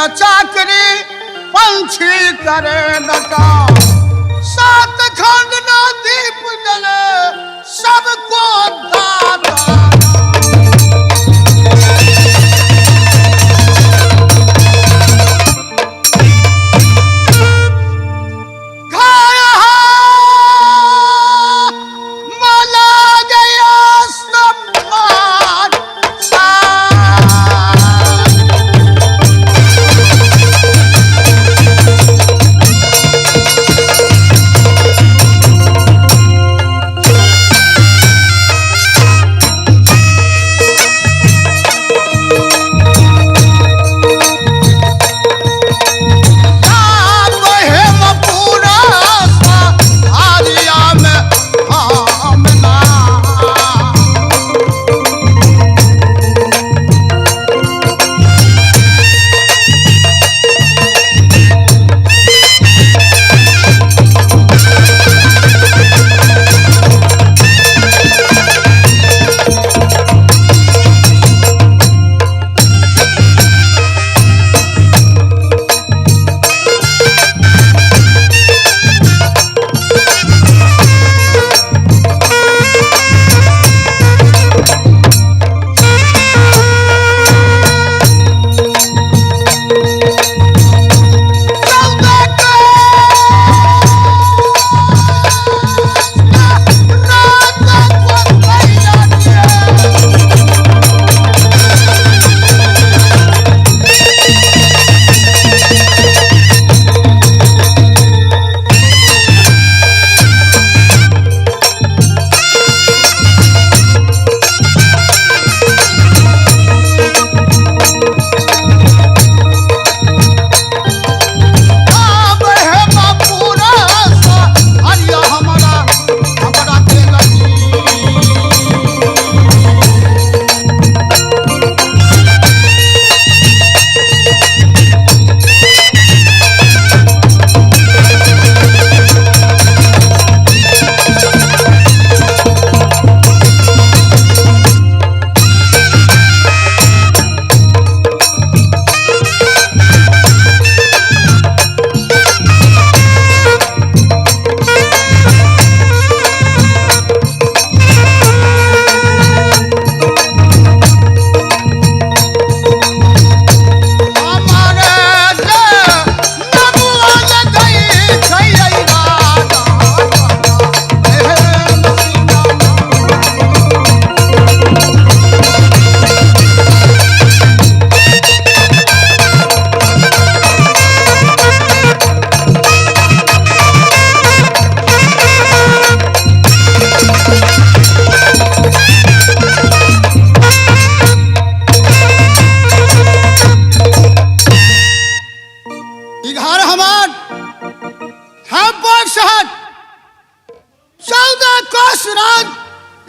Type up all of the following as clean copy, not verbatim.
न चाकरी, पंछी करे न काम। सात खंड न दीप जले, सबको दाता। घर मला गया सम्मान।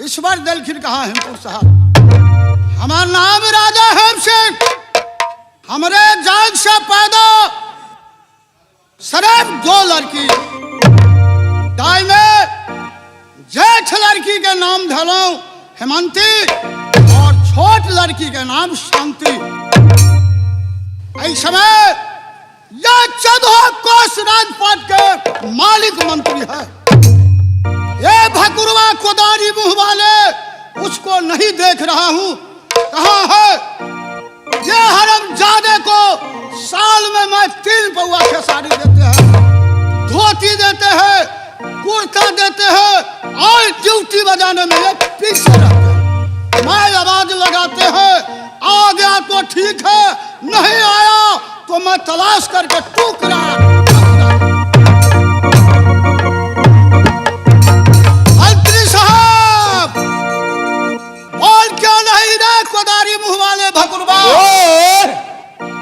ईश्वर दलखिन कहा हेमपुर साहब, हमार नाम राजा हेम सिंह। हमरे जाग से पैदा सिर्फ दो लड़की, दाई में जेठ लड़की के नाम धलो हेमंती और छोट लड़की के नाम शांति। इस समय यह 14 कोस राजपाट के मालिक मंत्री है। ये भकुरवा कोदारी मुंह वाले उसको नहीं देख रहा हूं, कहाँ है ये हरामजादे को? साल में मैं 3 पौआ खेसारी देते हैं, धोती देते हैं, कुर्ता देते हैं और ड्यूटी बजाने में ये पीछे रहते हैं। मैं आवाज लगाते हैं, आ गया तो ठीक है, नहीं आया तो मैं तलाश करके टुकड़ा। मंत्री साहब बोल क्यों नहीं रहे कोदारी मुंह वाले भकुरवा?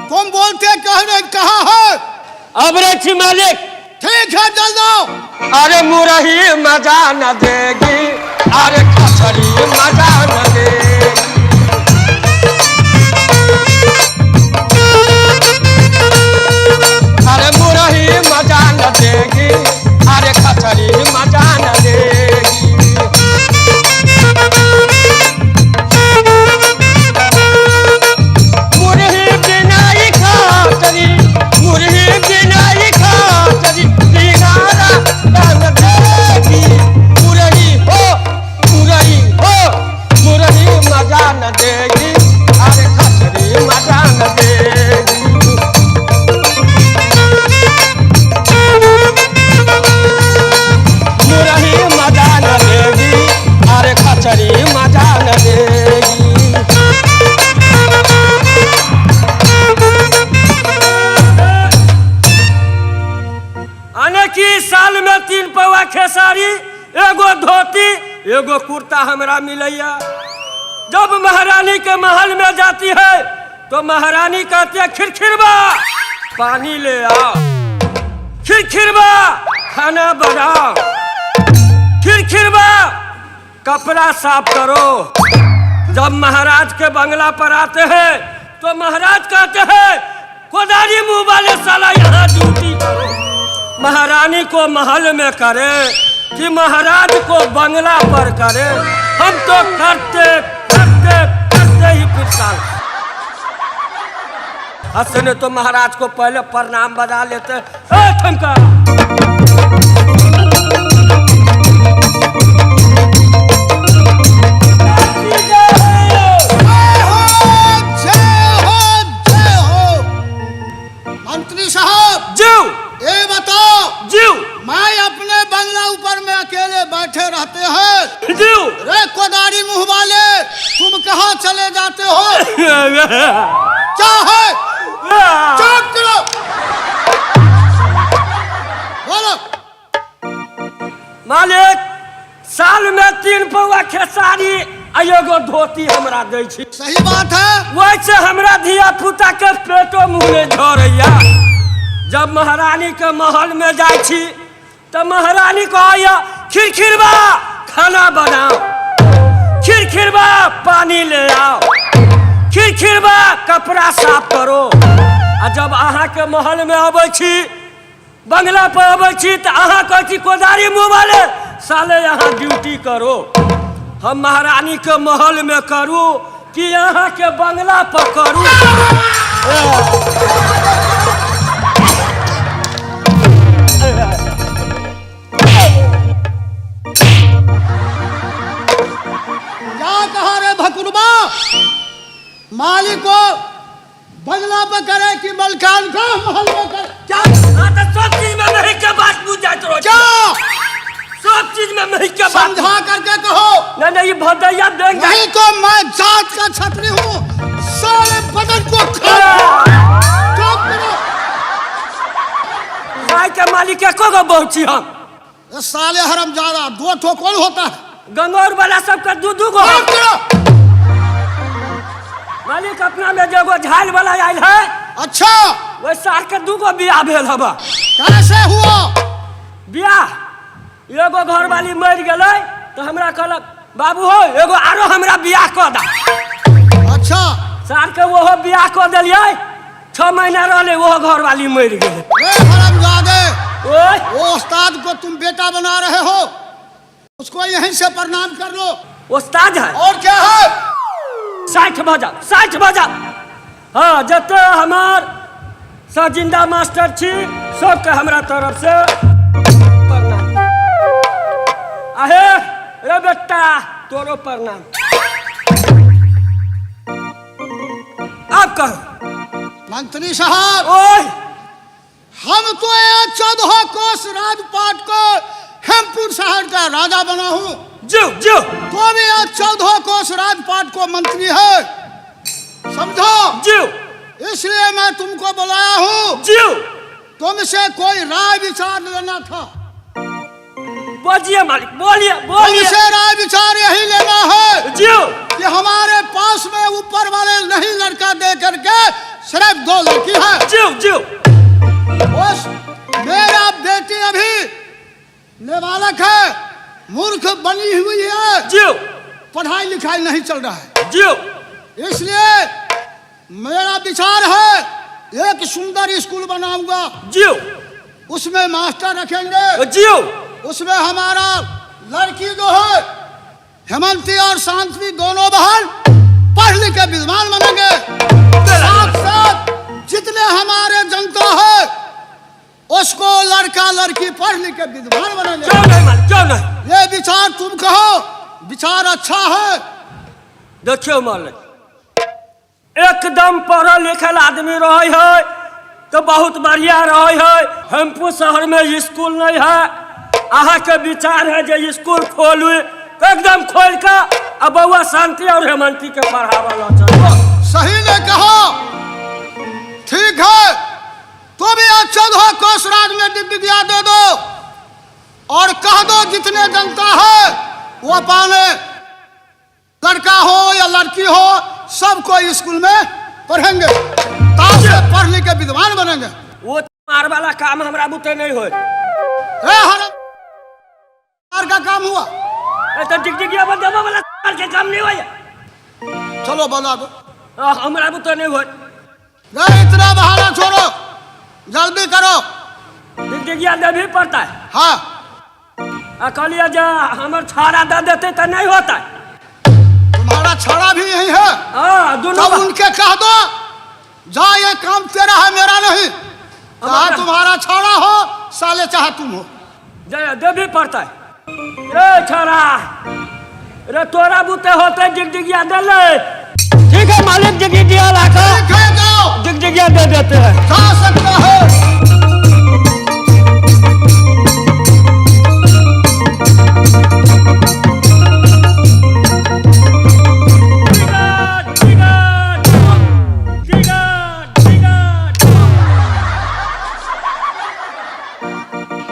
तुम बोलते कह रहे कहाँ है? अब रे मालिक ठीक है जल्द आओ। अरे मुरही मजा न देगी, अरे कचरी मजा न देगी। अरे मुरही मजा न देगी, अरे कचरी मजा न देगी। मुरही बिना खचरी एगो धोती एगो कुर्ता हमरा मिलैया। जब महारानी के महल में जाती है तो महारानी कहती है खिरखिरबा पानी ले आओ, खिरखिरबा खाना बनाओ, खिरखिरबा कपड़ा साफ करो। जब महाराज के बंगला पर आते हैं तो महाराज कहते हैं कोदारी मुंह वाले साला यहाँ ड्यूटी करो। महारानी को महल में करे कि महाराज को बंगला पर करे, हम तो करते करते करते ही फिर साल हंसने तो महाराज को पहले प्रणाम बजा लेते हैं। ए ठमका जय हो, जय हो, जय हो। मंत्री साहब जीव ये बताओ, जीव मैं अपने बंगला ऊपर में अकेले बैठे रहते हैं, जीव रे कोदारी मुंह वाले तुम कहाँ चले जाते हो? क्या है? चुप करो, बोलो। मालिक साल में 3 पौआ खेसारी आ एगो धोती हमरा दै छी। सही बात है। वैसे हमरा धिया पुता के पेटो मुँह नहीं झरैया। जब महारानी के महल में जाइ छी तऽ महारानी कहैया खिरखिरबा खाना बनाओ, खिरखिरबा पानी ले आओ, खिरखिरबा कपड़ा साफ करो। आ जब अहाँके महल में अबै छी, बंगला पर अबै छी तऽ अहाँ कहै छी कोदारी मुँह वाले साले यहाँ ड्यूटी करो। हम महारानी के महल में करू कि अहाँ के बंगला पर करू? क्या कहा रे भकुरबा? मालिक को बंगला पर करे कि मलकान को महल में करे? क्या हाँ तो सब चीज में नहीं के बात बुझ जाइत रहो। क्या सब चीज में नहीं के बात समझा करके कहो, नहीं नहीं ये भदैया देंगे नहीं तो मैं जात का छत्री हूँ, सारे बदन को खा। चुप करो। गाय के मालिक एको गो बहु छी हम। ये साले हरामजादा दो ठो कौन होता है? गंगौर वाला सबके दू दू गो। चुप करो। मालिक अपना में जो एगो झाल वाला आयल है, अच्छा, ओहि सार के 2 गो बियाह भेल हबा। कैसे हुआ बियाह? एगो घरवाली मरि गेलै तऽ हमरा कहलक बाबू हो एगो आरो हमरा बियाह कऽ दा। अच्छा, सार के ओहो बियाह कऽ देलियै, 6 महीना रहलै ओहो घरवाली मरि गेलै। ए हरामजादे, ओए वो उस्ताद को तुम बेटा बना रहे हो, उसको यहीं से प्रणाम कर लो। उस्ताद है और क्या है? 60 बजा 60 बजा। हाँ जते हमार सजिंदा मास्टर छी सबके हमरा तरफ से प्रणाम। आहे रे बेटा तोरो प्रणाम। आप कहो मंत्री साहब, ओए हम तो 14 कोस राजपाट को हेमपुर शहर का राजा बना हूँ, जो जो तो भी 14 कोस राजपाट को मंत्री है, समझो? जो इसलिए मैं तुमको बुलाया हूँ, जो तुमसे कोई राय विचार लेना था। बोलिए मालिक, बोलिए बोलिए। तुमसे राय विचार यही लेना है जो कि हमारे पास में ऊपर वाले नहीं लड़का दे करके सिर्फ 2 लड़की है। जो जो बस मेरा बेटी अभी नाबालक है, मूर्ख बनी हुई है, जो पढ़ाई लिखाई नहीं चल रहा है, जो इसलिए मेरा विचार है एक सुंदर स्कूल बनाऊंगा, जो उसमें मास्टर रखेंगे, जो उसमें हमारा लड़की जो है हेमंती और शांति दोनों बहन पढ़ लिख के विद्वान बनेंगे। साथ साथ जितने हमारे जनता है उसको लड़का लड़की पढ़ लिख के विद्वान बनेंगे। क्यों नहीं मालिक, क्यों नहीं? ये विचार तुम कहो, विचार अच्छा है। देखियो मालिक, एकदम पढ़ल लिखल आदमी रहे है तो बहुत बढ़िया रहे है। हेमपुर शहर में स्कूल नहीं है, अहाँ के विचार है जे स्कूल खोलू एकदम खोल के आ बउआ शांति और हेमंती के पढ़ावल चलो। सही ने कहा, ठीक है, तो भी 14 कोस राज में विद्या दे दो और कह दो जितने जनता है वो अपने लड़का हो या लड़की हो सबको स्कूल में पढ़ेंगे, ताकि पढ़ लिख के विद्वान बनेंगे। वो मार वाला काम हमरा बुते नहीं होय। ए हर मार का काम हुआ। ए तो डिगडिगिया बजावे वाला मार के काम नहीं होय। चलो बजा दो। हमरा बुते नहीं होय। नहीं इतना बहाना छोड़ो, जल्दी करो। डिगडिगिया देवी पड़ता है। हाँ आ कहलिए जे हमर छाड़ा दे देते तो नहीं होता है। तुम्हारा छाड़ा भी यही है। हाँ दोनों तब उनके कह दो जा ये काम तेरा है मेरा नहीं, चाहे तुम्हारा छाड़ा हो साले चाहे तुम हो, देवी पड़ता है। रे छाड़ा रे तोरा बुते होते डिगडिगिया दे ले। ठीक है मालिक, डिगडिगिया लाकर डिगडिगिया दे देते हैं। जा सकता है।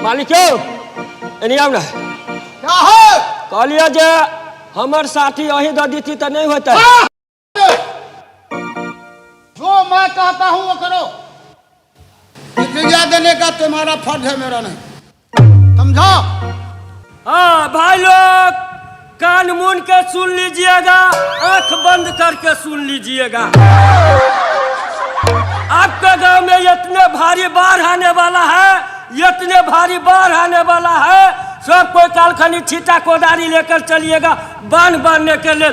मालिक एनी आउ ना। क्या है? कहलिए जे हमर साथी अही दे दीती तो नहीं होता। जो मैं कहता हूँ वो करो। प्रतिज्ञा देने का तुम्हारा फर्ज है, मेरा नहीं, समझो? हाँ भाई लोग, कान मून के सुन लीजिएगा, आंख बंद करके सुन लीजिएगा। आपके गांव में इतने भारी बाढ़ आने वाला है, इतने भारी बाढ़ आने वाला है, सब कोई कालखनी छीटा कोदारी लेकर चलिएगा बांध बांधने के लिए।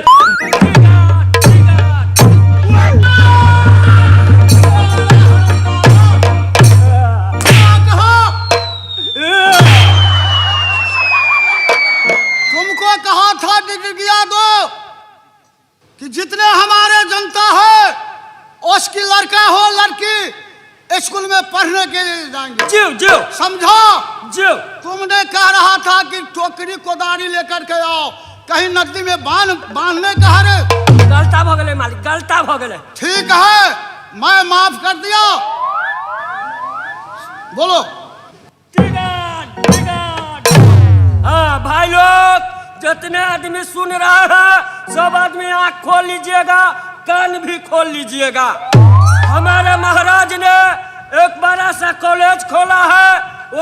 तुमको कहा था डिगडिगिया दो कि जितने हमारे जनता है उसकी लड़का हो लड़की स्कूल में पढ़ने के लिए जाएंगे। जीव जीव समझो? जीव तुमने कह रहा था कि टोकरी कोदारी लेकर के आओ, कहीं नदी में बांध बांधने का रे। गलता भ गेलै मालिक, गलता भ गेलै। ठीक है, मैं माफ कर दिया। बोलो। हाँ भाई लोग, जितने आदमी सुन रहा है सब आदमी आँख खोल लीजिएगा, कान भी खोल लीजिएगा। हमारे महाराज ने एक बड़ा सा कॉलेज खोला है,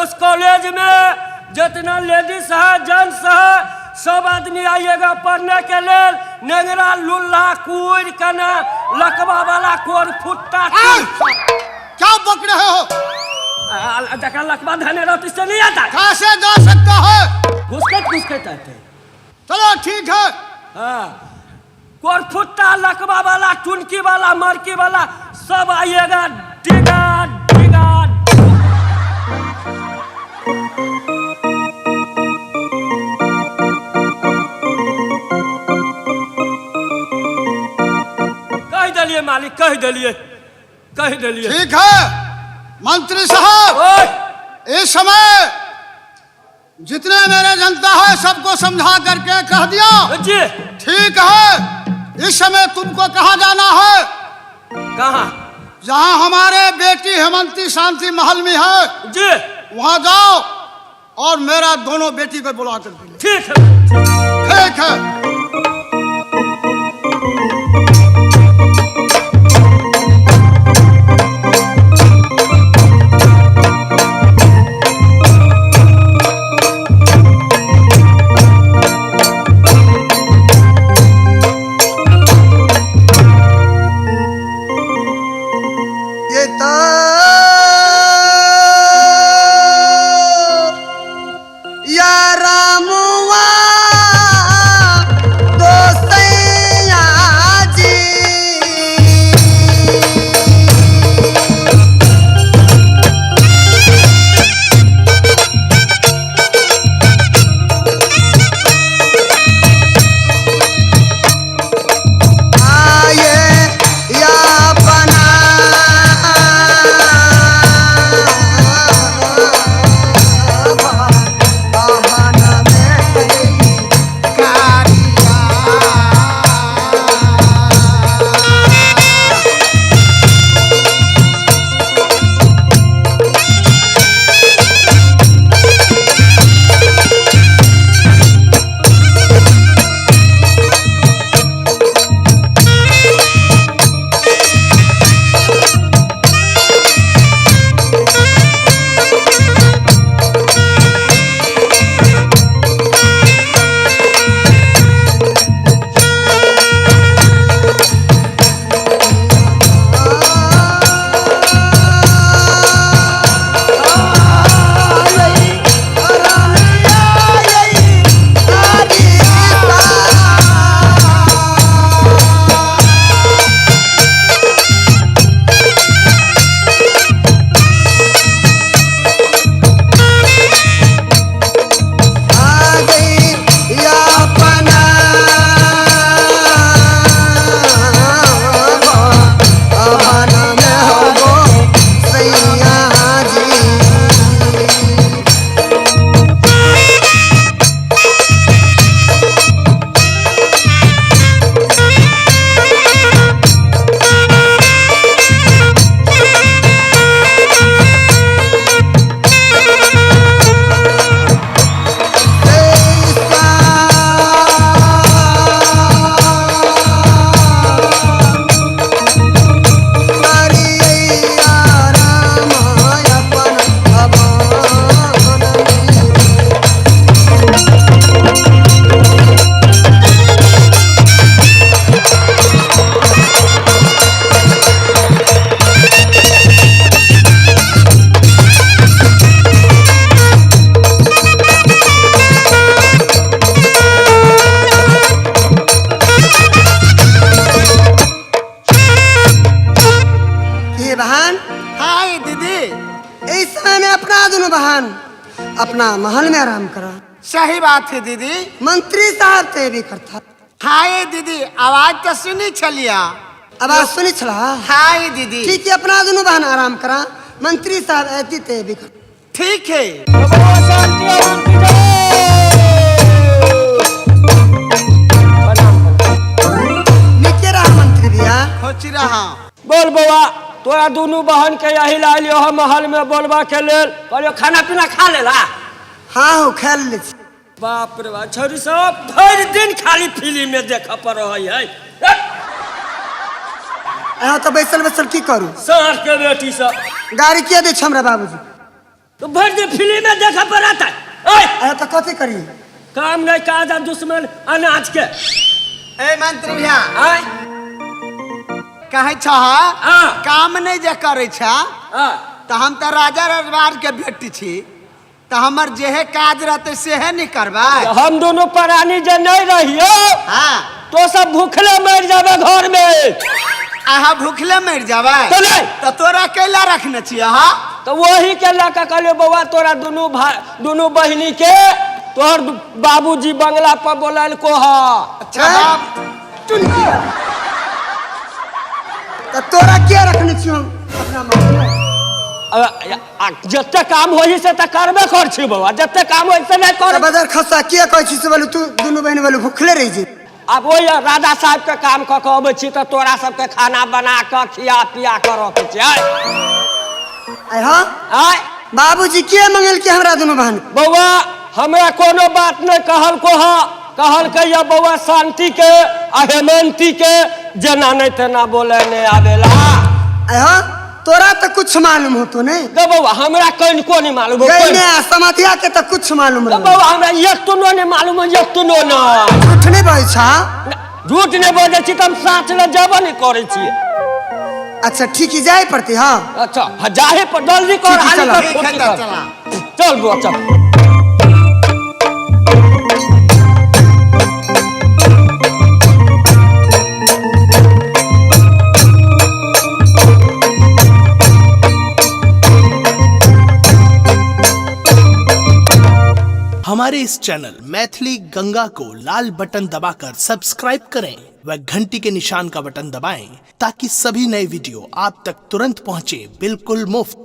उस कॉलेज में जितना लेडीज है जेंट्स है सब आदमी आइएगा पढ़ने के लिए। नेंगरा लुल्ला कुर कना लकवा वाला कोर फुट्टा। क्या बक रहे हो? जरा लकवा धने रहो इससे नहीं आता। कैसे जा सकता है? घुसकत घुसकत आते। चलो ठीक है। हाँ कोरफुट्टा लकवा वाला टुनकी वाला मरकी वाला सब आइएगा। डिगा डिगा। कह दिलिए मालिक, कह दिलिए, कह दिलिए। ठीक है मंत्री साहब, इस समय जितने मेरे जनता है सबको समझा करके कह दिया जी। ठीक है, इस समय तुमको कहाँ जाना है? कहाँ? जहाँ हमारे बेटी हेमंती शांति महल में है जी, वहाँ जाओ और मेरा दोनों बेटी को बुला कर। ठीक है, ठीक है। या रामुआ। अपना महल में आराम करा। सही बात है दीदी। मंत्री साहब ते भी करता। हाँ ये दीदी, आवाज तो सुनी छलिया। आवाज सुनी छला? हाँ ये दीदी। ठीक है, अपना दोनों बहन आराम करा, मंत्री साहब ऐती ते भी कर। ठीक है। नीचे रहा मंत्री भैया। खोच रहा। बोल बौआ, तोरा दुनू बहन के यही लालियो हम महल में बोलबा के लेल। कहलियो खाना पीना खा लेला? हाँ हो, खा ले छी। बाप रे बाप, छौरी सब भरि दिन खाली फिल्म में देख पर रहै है। अहाँ तो बैसल बैसल की करू? साँझ के बेटी सब गाड़ी किया दै छै हमरा बाबूजी? तो भरि दिन फिल्म में देख पर रहता है। ओए, अहाँ तो कथी करी? काम नहीं काज आ दुश्मन अनाज के। ए मंत्री भैया, आय कहै छह हाँ। काम नहीं जे करै छ हाँ। तो हम तो राजा रजवार के बेटी छी, तो हमर जेहे काज रहते सेहे नहीं करबै। हम दोनों प्राणी जे नहीं रहियो हाँ तो सब भूखले मर जाबे घर में। अहाँ भूखले मर जाबै तो नहीं। तो तोरा कैला रखने छियै? हाँ तो वही के लऽ कहलियो बौआ, तोरा दुनू भाई दुनू बहिनी के तोहर बाबूजी बंगला पर बोलल को हा। अच्छा बाप। तो तोरा किया रखने छी हम अपना महल में? जते काम होई से तऽ करबे कर छी बौआ, जते काम होई से नहीं तो कर। बदर खसा किया कहै छी से बोलू तू दुनू बहन बोलू भूखले रहि जे। आब ओहि राजा साहब के काम कऽ के अबै छी तऽ तोरा सबके खाना बना कऽ खिया पिया कऽ रखै छी। आय आय हाँ आय बाबूजी किया मंगल के हमरा दुनू बहन? बौआ हमरा कोनो बात नहीं कहल को हा, कहल के या बौआ शांति के आ हेमंती के जेना नहीं तेना बोले नहीं आवेला। आय हाँ तोरा तो कुछ मालूम होतो नहीं? गे बौआ हमरा कनिको नहीं मालूम हो, गई कनिको। ने समाधिया के तो कुछ मालूम गे रहे। बौआ हमरा एक तुनो नहीं मालूम हो, एक तुनो नहीं। झूठ नहीं बजै छा? झूठ नहीं बजै छी तऽ हम साँच ले जेबो नहीं करै छियै। अच्छा ठीक है, जाए पड़ती। हाँ अच्छा हाँ, जाहे पर जल्दी कर, ठीक है, हाली चला। कर, ठीक है, फुर्ती तो कर। चला। चल बुआ चल। हमारे इस चैनल मैथिली गंगा को लाल बटन दबाकर सब्सक्राइब करें व घंटी के निशान का बटन दबाएं ताकि सभी नए वीडियो आप तक तुरंत पहुंचे बिल्कुल मुफ्त।